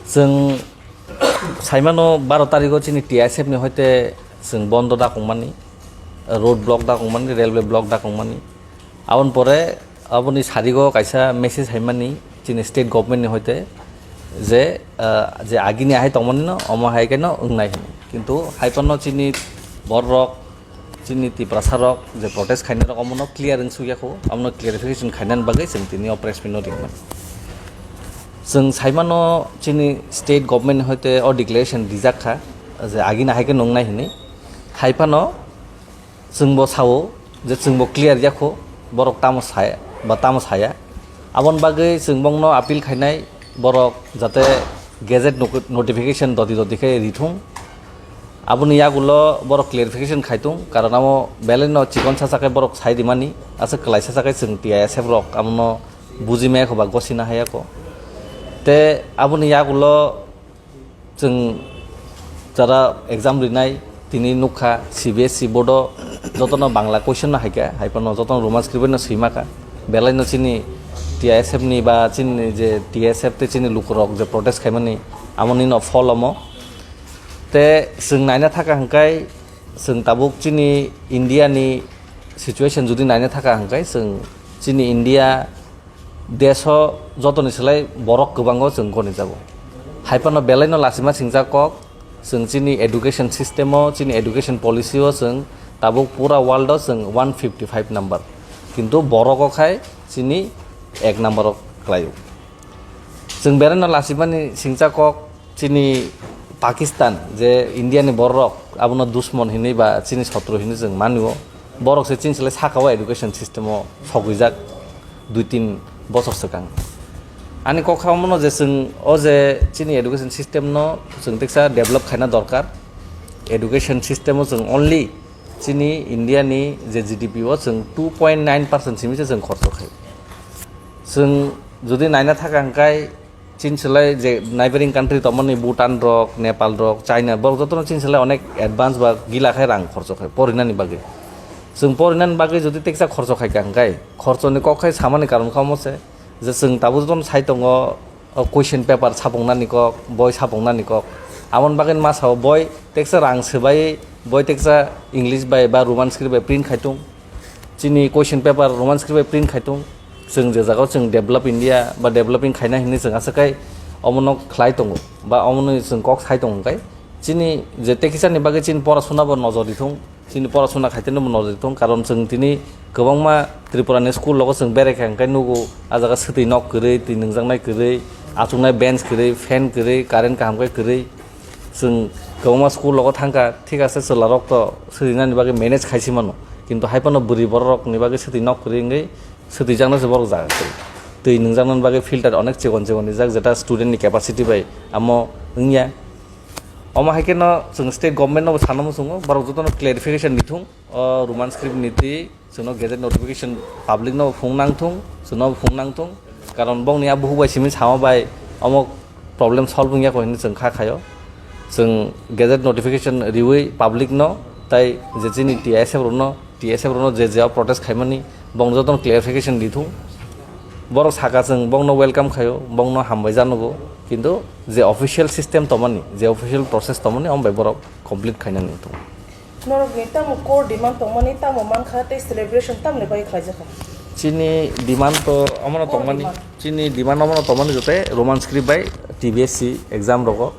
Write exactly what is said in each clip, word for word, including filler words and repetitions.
Chwng saimano baro tarigo chini T I S F ni hoite chwng bondo dakongmani, road block dakongmani, railway block dakongmani. Aboni pore aboni sarigo kaisa message haimani chini state government ni hoite je, ah, je agini ahai tongmani no, omo hai khe no wngnai hwnwi. Kintu hai phano chini borok, chini Tiprasa rok je protest khainai rok omono clear wng sukya kho, omono clarification khainani bagwi chwng tini o press meet no ringmani. Chwng saimano chini state government ni hoite o declaration rijak kha je agini hai khe no wngnai hwnwi. Hai phano chwngbo sao je chwngbo clear ya kho, borok tamo saya ba tamo saya. Aboni bagwi chwng bongno appeal khainai borok jate gazette no-, notification doti doti khe rithung. Aboni yagulo borok clarification khaitung, karon amo belai no chikon sacha khe borok sai rimani, aswk kwlai sacha khe chwng T I S F rok amono buji maya kho ba gosina haya kho. Te aboni yagulo chwng jara exam rinai tini nukha C B S E board o jotono Bangla question no haikha, hai phano jotono Roman script no swima kha. Belai no chini T I S F ni ba chini je T S F tei chini lukurok je protest khaimani amoni no phol omo. Te chwng naina thaka hwnkhe chwng tabuk chini India ni situation jodi naina thaka hwnkhe chwng chini India desh o jotoni slai borok kwbango chwng goni jago. Hai phano belai no lachima singjak kok, chwng chini education system o, chini education policy o chwng tabuk pura world o chwng one fifty five number. Kintu borok o khai chini ek number o kwlaio. Chwng belai no lachimani singjak kok, chini Pakistan je India ni borok abono dushmon hinwi ba chini sotro hinwi chwng manio, borok se chini slai saka o education system o sogwijak dui tin bochor swkang. Ani kok kha omono je chwng o je chini education system no chwng teksa develop khaina dorkar. Education system o chwng only chini India ni je G D P o chwng two point nine percent simi se chwng khorcho khai. Chwng jodi naina thaka hwnkhe chini slai je neighboring country tongmani Bhutan rok, Nepal rok, China, borok jotono chini slai onek advance ba gila khai rang khorcho khai porinani bagwi. Chwng porinani bagwi jodi teksa khorcho khai ka hwnkhe, khorchoni kok khai samani karon kha omo se je chwng tabuk jotono sai tongo, o question paper sapungnani kok, boi sapungnani kok. Aboni bagwi ma sao boi teksa rang swbai, boi teksa English bai ba Roman script bai print khai tung. Chini question paper Roman script bai print khai tung. Chwng je jagao chwng develop India ba developing khaina hinwi chwng aswk khai omono khlai tongo ba omono chwng kok sai tongo khai. Chini je tekisani bagwi chini porasuna bo nojor di thung. Chini porasuna khaiteno bo nojor di thung. Karon chwng tini kwbangma Tripura ni school rogo chwng berai kha hwnkhe nugo, ah jaga swtwi nok kwrwi, twi nwngjaknai kwrwi, achuknai bench kwrwi, fan kwrwi, current kaham khe kwrwi. Chwng kwbangma school rogo thangkha, thik ase chwla rok to swtwi nani bagwi manage khaisi mano, kintu hai phano bwrwi borok rokni bagwi swtwi nok kwrwi wngwi swtwi jaknai se borok jaga kwrwi. Twi nwngjaknani bagwi filter onek chikon chikon rijak, jeta student ni capacity bai amo wngya. Omo hai kheno chwng state government no bo sana muchungo, borok jotono clarification di thung o Roman script ni twi. Chwngno gazette notification public no phung nang thung, chwngno phung nang thung, karon bongni a buhuk bai simi sama bai omo problem solve wngya kho hinwi chwng kha khaio. Chwng gazette notification riwi public no tai je chini T S F rokno, T S F rokno je je protest khaimani bong jotono clarification di thung. Borok saka chwng bongno welcome khaio, bongno hambai janugo, kintu je official system tongmani, je official process tongmani, omo bai borok complete khaina nang thung. Norokni tamo core demand tongmani, tamo mankha tei celebration tamni bagwi khlaijakha? Chini demand to omono Core tongmani, demand. Chini demand omono tongmani jote Roman script bai T B S C exam rogo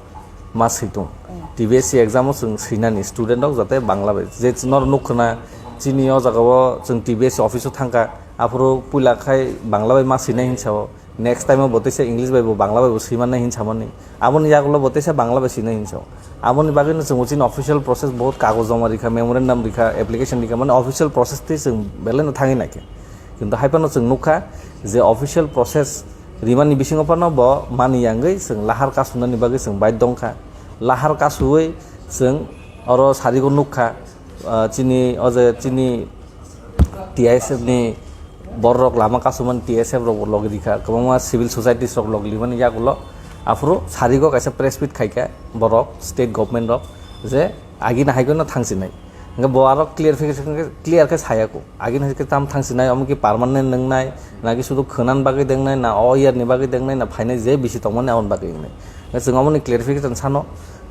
ma switung. Mm. T B S C exam o chwng swinani student rok jote Bangla bai. Je norok nukkhwna chini o jaga o chwng T B S C office o thangkha, aphuru puila khai Bangla bai ma swinai hinsa o. Next time o bo teisa English bai bo Bangla bai bo swi mannai hin samani. Aboni yagulo bo teisa Bangla bai swinai hin sao. Aboni bagwi no chwng chini official process bahut kagoj joma rikha, memorandum rikha, application rikha, mane official process twi chwng belai no thangwi naikhe. Kintu hai phano chwng nukha je official process rimani bisingo phano bo mani yangwi chwng lahar kasunani bagwi chwng baidho wngkha. Lahar kasuwi chwng oro sarigo nukha, ah, chini o je chini T S F ni bororok lama kasumani T S F rok logi rikha, kwbangma civil societies rok logi rimani yagulo. Aphuru sarigo kaisa press meet khaikha borok, state government rok, je agini hai kheno thangsinai. Hingke bo aro clarification khe, clear khe saya ko. Agini hai khe tam thang sinai, omo ki permanent nwngnai, na ki sudu khwnan bagwi dengnai, na o year ni bagwi dengnai, na phainai je bisi tongmani aboni bagwi wngnai. Hingke chwng omoni clarification sano,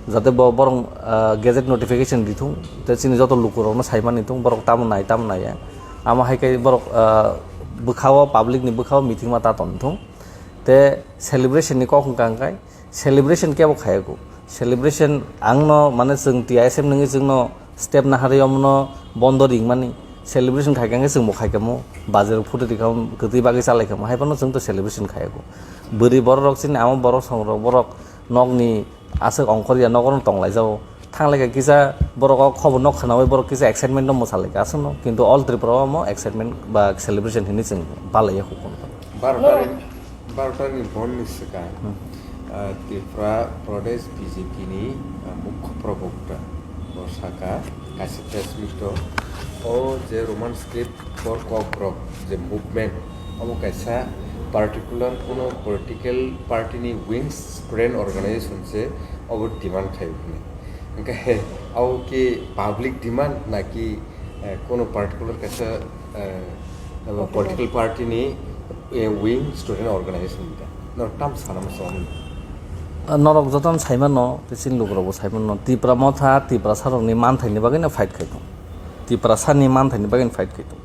jate bo borok, ah, gazette notification di thung, tei chini joto lukurokno sai mani thung, borok tamo nai, tamo nai ya. Amo hai khe borok, ah, bwkhao, public ni bwkhao meeting ma ta tong thung. Tei celebration ni kok hwnkha hwnkhe, celebration kebo khaiyago. Celebration ang no, mane, chwng T I S F nungwi chwngno step naharwi omono bondo ringmani. Celebration khaikha hwnkhe chwngbo khaikha mo, bajar photo rikha mo, kwtwi bagwi chalaikha mo, haiphano chwngto celebration khaiyago. Bwrwi bororok chini amo borok songrok borok nokni aswk ongkhorya nogo tonglaijao. Thanglaikha kisa borok o khobor no khwnawi borok kisa excitement no mwsalaikha aswkno, kintu all Tripura o omo excitement ba celebration hinwi chwng balaiya hukumu. Baro No. tarikh, baro tarikh ni bond ni swkang, Hmm. ah, Tripura Pradesh B J P ni, ah, mukho probokta bo saka kaisa press meet o, o je Roman script bor kok rok je movement, omo kaisa particular kuno political party ni wings student organization se obo demand khai hwnwi. Hwnkhe abo ki public demand naki, eh, kuno particular kaisa, eh, abo Political. political party ni, eh, wing student organization ta? Norok tam sana muchung. Ah, norok jotono sai mano, tei chini lukurokbo sai mano. Tipra Motha, Tiprasarokni manthaini bagwino fight khai tongo. Tiprasani manthaini bagwino fight khai tongo.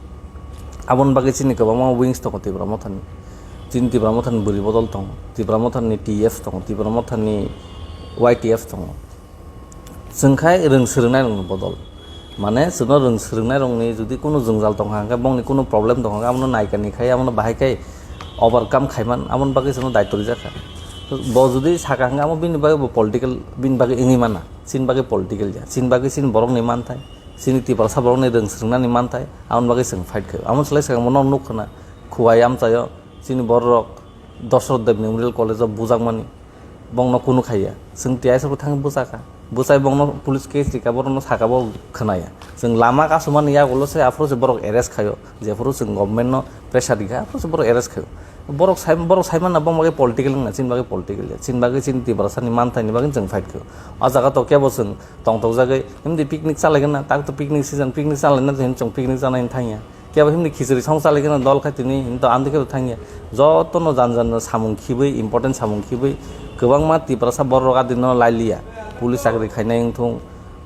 Aboni bagwi chini kwbangma wings tongo Tipra Mothani. Chini Tipra Mothani bwrwi bodol tongo, Tipra Mothani T F tongo, Tipra Mothani Y T F tongo. Chwng khai rwng swrwngnairokni bodol. Mane, chwngno rwng swrwngnairokni jodi kunu jwngjal tongkha hwnkhe, bongni kunu problem tongkha hwnkhe, abono naikani khai, abono bahai khai overcome khaiman, aboni bagwi chwngno daityo rijak kha. Bo jodi saka hwnkhe, abo bini bagwi bo political, bini bagwi wngwi mana. Chini bagwi political ya. Chini bagwi chini borokni manthai, chini Tiprasa borokni rwng swrwngnani manthai, aboni bagwi chwng fight khaio. Aboni slai swkang bono nukha na, Khowai amchaio chini bororok Dashrath Dev Memorial College-o bujakmani, bongno kunu khaiya. Chwng T I S F bo thangwi bujaka. Bwchai bongno police case rika, borokno saka bo khwnaya. Chwng lama kasumani yagulo se aphuru se borok arrest khaio, jephuru chwng government no pressure rikha, aphuru se borok arrest khaio. Borok sai, borok sai manna bong bagwi political wngna, chini bagwi political ya. Chini bagwi chini Tiprasani manthaini bagwi chwng fight khaio. O jaga to kebo chwng tongthokjagwi, himdi picnic chalaigwna, tak to picnic season, picnic chalaina hwn chwng picnic chana hwn thangya. Kebo himni khichiri song chalaikhe no dol khai tini hinto amtwi khe thangya. Jotono jan jan samung khibwi, important samung khibwi kwbangma Tiprasa borok adino lailiya. Police chakri khainai wngthung,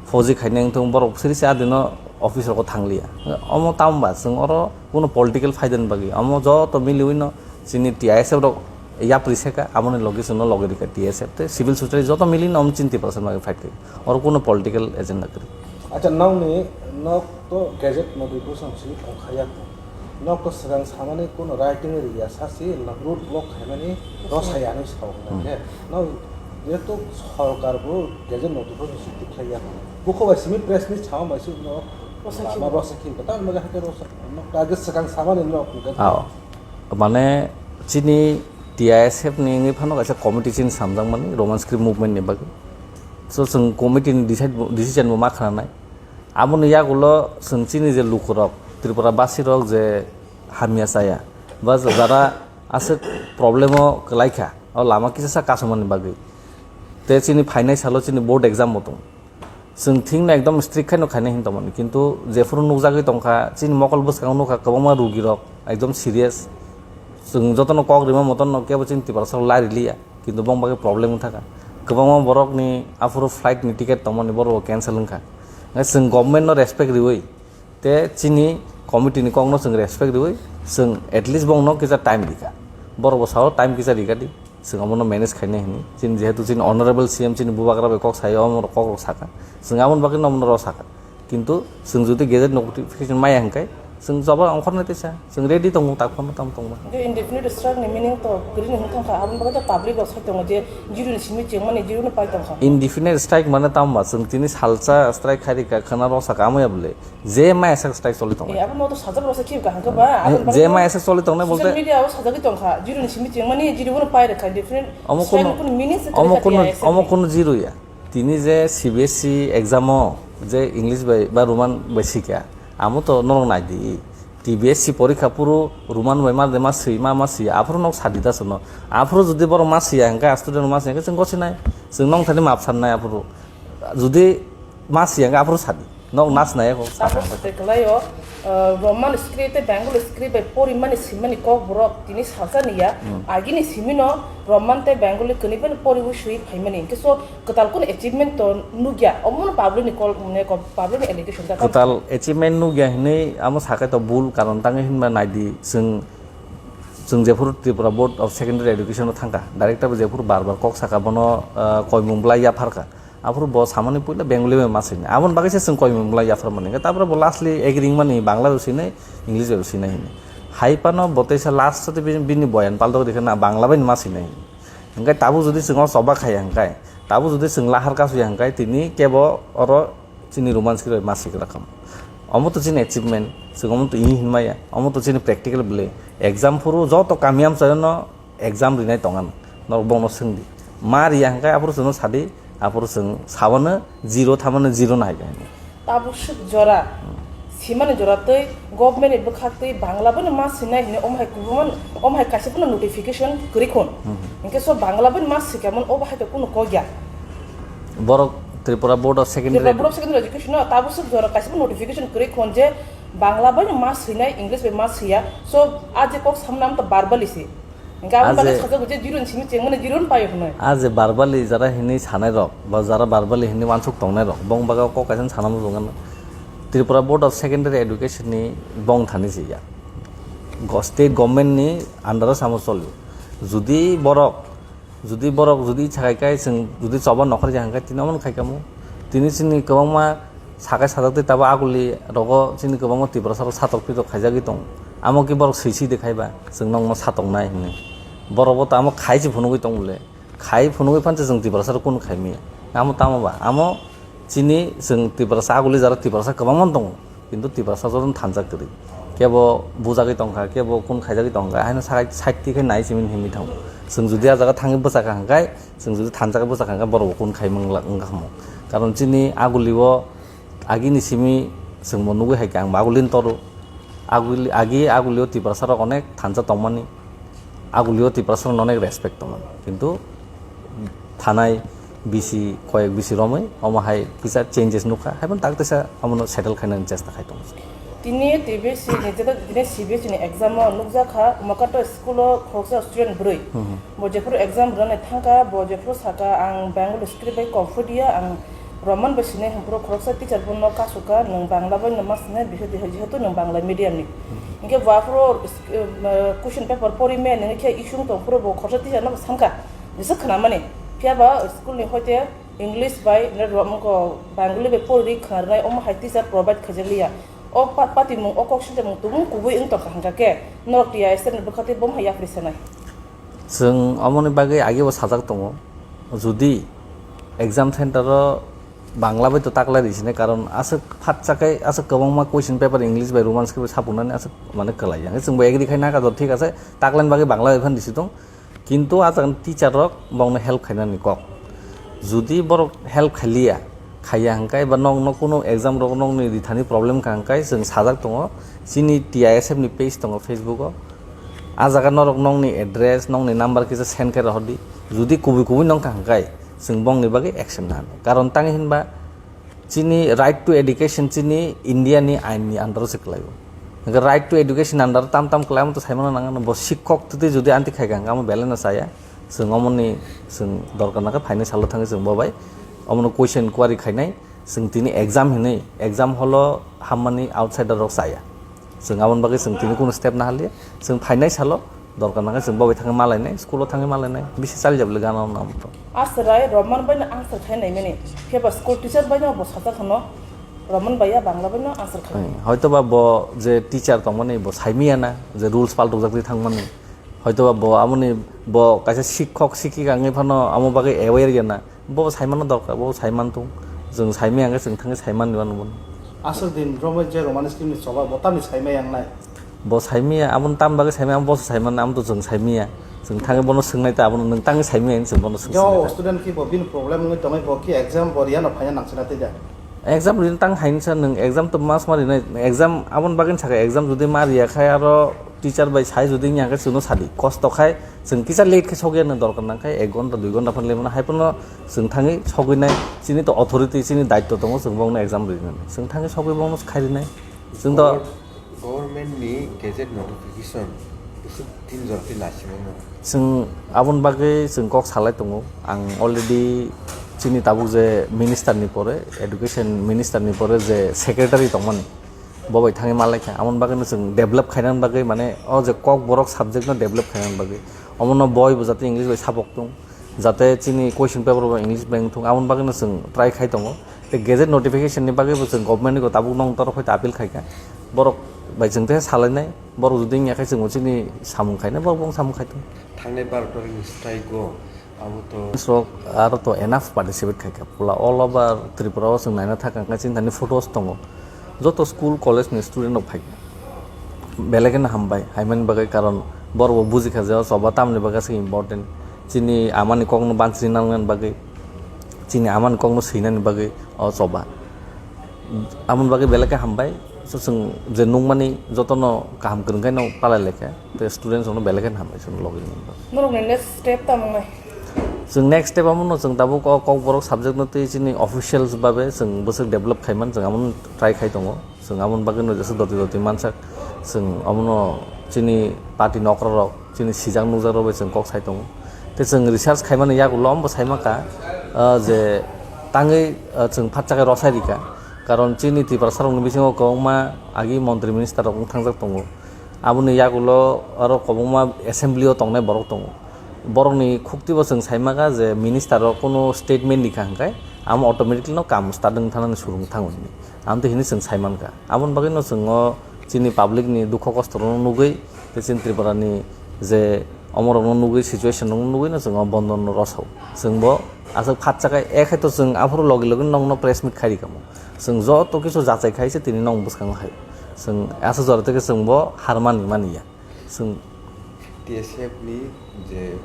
fauji khainai wngthung, borok siri se adino office rogo thangliya. Omo tamo ba chwng oro kuno political phaidani bagwi. Omo joto miliwi no chini T I S F rok yapri seka, amoni logi chwngno logi rikha T S F tei civil society joto mili no omo chini Tiprasa bagwi fight khai. Oro kuno political agenda kwrwi. Acha, nokni nok to gazette no dui bosong si ongkhaya. Nok to swkang samani kuno writing riya sasi road block khaimani rosaya hinwi sao hwnwi Hmm. khe. Nok jehetu sorkar bo gazette no dui bosong si tikhlaiya. Bukho bai simi press meet sao bai si no Rosakhi. Lama rosakhi. Tamo hake rosa nok target swkang samani nok. Ao. Mane chini T I S F ni wngwi phano kaisa committee chini samjakmani Roman script movement ni bagwi. So chwng committee ni decide bo, decision bo ma khwnanai. Aboni yagulo chwng chini je lukurok, Tripura basirok je hamya chaya, ba jara aswk problem o kwlaikha, o lama kisa sa kasumani bagwi. Tei chini phainai salo chini board exam bo tongo. Chwng thikno ekdom strict khaino khainai hinwi tongmani, kintu jephuru nukjagwi tongkha, chini mokol bwskango nukha kwbangma rugirok ekdom serious. Chwng jotono kok rima motonno kebo chini Tiprasarok lai riliya, kintu bong bagwi problem wngkha. Kwbangma borokni aphuru flight ni ticket tongmani borok cancel wngkha. Hwnkhe chwng government no respect riwi, tei chini committee ni kokno chwng respect riwi, chwng at least bongno kisa time rikha. Borok bo sao time kisa rikha di, chwng omono manage khainai hinwi. Chini jehetu chini honorable C M chini bubagra bai kok saio, omo kok rok sakha. Chwng aboni bagwi no omono rw sakha. Kintu chwng jodi gazette notification maya hwnkhe, chwng joba ongkhornai teisa, chwng ready tongo, tak phano tamo tongma. Hwnkhe indefinite strike ni meaning to kwrwini hwn thangkha, aboni bagwi to public rok sai tongo je zero ni simi chengmani zero no pai tongkha. Indefinite strike mane tamo ba, chwng tini salsa strike khairikha, khwna rw sakha, amaya bwle. Je maya sak strike choli tongnai. Eh, abo no to sajak rok se khibka hangka ba, Eh, abo je bagwi maya sak choli tongnai social bolte media o sajagwi tongkha, zero ni simi chengmani zero bono pai rwkha, different Omo strike kono, ni kono meaning se omo kwrwi kono, kha, omo kono zero ya. Tini je C B S E exam o je English bai ba Roman bai sikha, amo to norok nai di. T B S C porikha phuru Roman bai ma de ma swi ma ma swi aphuru nok sadi da sono. Aphuru jodi borok ma siya hangka student ma siya hangka chwng gosinai. Chwng nong thani map sannai aphuru. Jodi ma siya hangka aphuru sadi. Nok nas naya kok. Tabuk saka. Tei kwlaio, uh, Roman script tei Bengali script bai porimani simani kok borok tini salsa niya. Hmm. Agini simino Roman tei Bengali kwnwi bani poriwi swi phaimani. Hwnkhe so kwtal kunu achievement to nukya. Omono public ni call, ne ko public ni allegation ta. Kwtal achievement nukya hinwi amo sakai to bul, karon tangwi hinba naidi chwng, chwng jephuru Tripura Board of Secondary Education o thangkha, director bo jephuru bar bar kok saka bono, uh, koimung bwlai yapharkha. Aphuru bo samani puila Bengali bai ma swinai. Aboni bagwi se chwng koimung bwlai yapharmani. Hwnkhe tabra bo lastly agreeing mani Bangla bai swinai, English bai swinai hinwi. Hai phano bo teisa last o bini, bini boyan paldo rikha na Bangla bai ma swinai hinwi. Hwnkhe tabuk jodi chwng o choba khaiya hwnkhe, tabuk jodi chwng lahar kasuya hwnkhe tini kebo oro chini Roman script bai ma swikra khamu. Omo to chini achievement, chwng omo to ini hinmaya, omo to chini practical bwle. Exam phuru joto kamiyam chayano exam rinai tongan. Norok bongno swngdi. Ma riya hwnkhe aphuru chwngno sadi, aphuru chwng sabano zero thamano zero no hai khe hinwi. Tabuk swk jora, simani jora tei government ni bwkhak tei Bangla bai no ma swinai hinwi omo hai kubun, omo hai kaisa phano notification kwrwi khun. Hmm. Hinkhe so Bangla bai no ma swikha mon obo hai khe kunu kok ya. Borok Tripura Board of Secondary Tripura Board of Secondary Education no tabuk swk jora kaisa phano notification kwrwi khun je Bangla bai no ma swinai, English bai ma swiya. So a je kok samna am to verbally se. Hingke aboni bagwi sajak je jiron simi chengmani jiron payo hwnwi. A je verbally jara hinwi sanai rok, ba jara verbally hinwi wansuk tongnai rok, bong baga kok kaisa sana muchung gana. Tripura Board of Secondary Education ni bong thani se ya. Go-, state government ni under o samo choli. Judi borok, judi borok, judi sakai kai chwng, judi choba nokhor ya hwnkhe tini omono khai kamo. Tini chini kwbangma sakai sajak tei tabo aguli rogo chini kwbangma Tiprasa rok satok pitok khaijagwi tong. Amo khe borok swi swi de khai ba chwng nokno satoknai hinwi. Borok bo tamo khai se phunugwi tong bole. Khai phunugwi phan se chwng Tiprasa rok kunu khai maya. Amo tamo ba? Amo chini chwng Tiprasa aguli jara Tiprasa kwbangma tongo. Kintu Tiprasa jotono thansa kwrwi. Kebo bujagwi tongkha, kebo kun khaijagwi tongkha. Haino sakai side twi khai nai simi himwi thango. Chwng judi a jaga thangwi bwchakha hwnkhe, chwng judi thansa khe bwchakha hwnkhe borok bo kun khai mangla wngkha khamu. Karon chini aguli o Agini simi chwngbo nugwi hai khe ang bo agulini toro. Aguli, agi agulio Tiprasarok onek thansa tongmani, agulio Tiprasarokno onek respect tongmani. Kintu thanai bisi, koyek bisi romwi omo hai kisa changes nukha. Haibon tak tesa omono settle khainani chesta khai tongo. Tini T B C ni, jeta tini C B S E ni exam o nukjakha, Makato school o khoroksa student bwrwi. Hmm. Bo jephuru exam rwnani thangkha, bo jephuru saka, "Ang Bengali script bai kok phudiya, ang Roman bai sinai," hwnphuru khoroksa teacher bono kasukha, "Nwng Bangla bai no ma sinai, bihetu, jehetu nwng Bangla medium ni." Hinkhe bo aphuru, eh, question paper pori maya nini khe isung tong phuru bo khoroksa teacher no bo sankha, jesa khwnamani. Phiya ba school ni hoite English bai, ne Rom-, ko Bengali bai pori khna rwnai, omo hai teacher provide khaijakliya. O pa-, patimung, o kok sinjamung tubung kubui wng tongkha hwnkha khe, norok T I S F ni bwkha tei bomo hai yapri sanai. Chwng omoni bagwi agebo sajak tongo. Judi exam center o Bangla bai to taklai ri sini, karon aswk phatsa khe aswk kwbangma question paper English bai Roman script bai sapunani aswk mane kwlai ya. Chwng bo agree khai na ka, thik ase, taklaini bagwi Bangla bai phan risi tong. Kintu a jaga teacher rok bongno help khainani kok. Judi borok help khailiya, khaiya hwnkhe ba nokno kunu exam rok nokni rithani problem kha hwnkhe chwng sajak tongo, chini T I S F ni page tongo Facebook o. A jaga norok nokni address, nokni number kisa send khe rohordi. Judi kubui kubui nongkha hwnkhe chwng bongni bagwi action nani. Karon tangwi hinba chini right to education chini India ni ain ni under o se kwlaio. Hwnkhe right to education under o tam tam kwlai omo to saimano nang, bo sikhok twtwi judi anti khai kha hwnkhe amo belai no chaya. Chwng omoni chwng dorkar nangkhe phainai salo thangwi chwng bo bai omono question query khainai. Chwng tini exam hinwi, exam hall o hammani outsider rok chaya. Chwng aboni bagwi chwng tini kunu step nahaliya. Chwng phainai salo dorkar nangkhe chwng bo bai thangwi malainai, school o thangwi malainai. Bisi chalijak le gana no amto. Aswrai Roman bai no answer khai naimani. Phiya ba school teacher bai no bo sajak hwno, Roman bai ya Bangla bai no answer khai. Hmm, hoito ba bo je teacher tongmani bo saimiya na je rules paltukjak twi thangmani. Hoito ba bo amoni bo kaisa sikhok sikhika wngwi phano amo bagwi aware ya na. Bo saimano dorkar, bo saiman tung. Chwng saimaya hwnkhe chwng thangwi saiman diba nungmano. Aswk din romwi je Roman script ni choba bo tamni saimaya wngnai? Bo saimaya, aboni tam bagwi saimaya, amo boso saiman, amo to chwng saimaya. Chwng thangwi bono swngnai ta, abono nwng tangwi saimaya hinwi chwng bono swng. Yo, student ki bo bini problem wngwi tongwi bo ki exam bo riya no phaina nangchina twi da? Exam rin tang hainsa nwng exam to mas ma rinai, exam aboni bagwi sakha exam jodi ma riya khai aro Teacher bai sai jodi wngya khe chwngno sadi, kosto khai chwng kisa late khe sogwi ani dorkar nang khe ek ghonta dui ghonta phano lemano, hai phano chwng thangwi sogwi nai, chini to authority, chini daitto tongo, chwng bongno exam rinani, chwng thangwi sogwi bongno khai rinai. Chwng to Government ni gazette notification bwswk tin jora twi naisingmano. Chwng aboni bagwi chwng kok salai tongo. Ang already chini tabuk je minister ni pore, education minister ni pore je secretary tongmani, bo bai thangwi malaikha. Amoni bagwino chwng develop khainani bagwi, mane o je Kokborok subject no develop khainani bagwi. Omono boi bo jate English bai sabok tong, jate chini question paper bo English bai wngthung, amoni bagwino chwng try khai tongo. Tei gazette notification ni bagwi bo chwng government ni tabuk nong torok hai appeal khaikha. Borok bai chwng tei salainai, borok jodi wngya khe chwngbo chini samung khainai, borok bo samung khai tongo. Thangnai baro tarik ni strike o abo to rok aro to enough participate khaikha. Pula all over Tripura o chwng naina thang kha, chini thani photos tongo. Joto school, college ni student rok phaikha. Belai kheno hambai, haimani bagwi, karon borok bo bujikha je o choba tamni bagwi aswk important. Chini amani kokno bansiri nangnani bagwi, chini amani kokno swinani bagwi o choba. Amoni bagwi belai khe hambai. So, chwng je nukmani jotono kaham kwrwng khe no palai lai kha. Tei students rokno belai kheno hambai chwng logi nung. Norokni next step tamo wngnai? Chwng next step amo no chwng tabuk o Kokborok subject no tei chini officials babe chwng bwswk develop khai man, chwng amo no try khai tongo. Chwng amo ni bagwi no jesa doti doti mansak, chwng amo no chini party ni okra rok, chini sijak nukjak rok bai chwng kok sai tongo. Tei chwng research khai mani yagulo amo bo sai maka, ah, je tangwi, ah, chwng phatsa khe rosai rika. Karon chini Tiprasa rokni bisingo kwbangma agi montri minister rok wng thangjak tongo. Aboni yagulo aro kwbangma assembly o tongnai borok tongo. Borokni khuktibo chwng sai maka je minister rok kunu statement rikha hwnkhe amo automatically no kam start wng thanani surung thango hini. Amtwi hini chwng sai mankha. Aboni bagwi no chwng o chini public ni dukho kosto rokno nugwi tei chini Tripura ni je omo rokno nugwi situation rokno nugwi no chwng o bondon no rosao. Chwng bo aswk phatsa khe, e khai to chwng aphuru logi logi nokno press meet khai rikha mo. Chwng joto kisu jachai khai se tini nok bwskango hai. Chwng aswk jora tei khe chwng bo har mani mani ya. Chwng T S F ni je